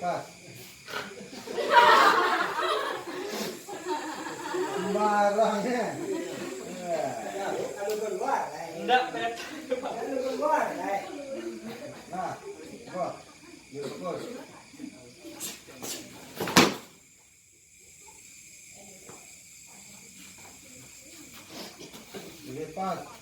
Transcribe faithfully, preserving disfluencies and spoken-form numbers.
Pas. Sembarang, ya. Ya. Indak, Pet. Nah, fokus. Yuk, fokus. Dilepas.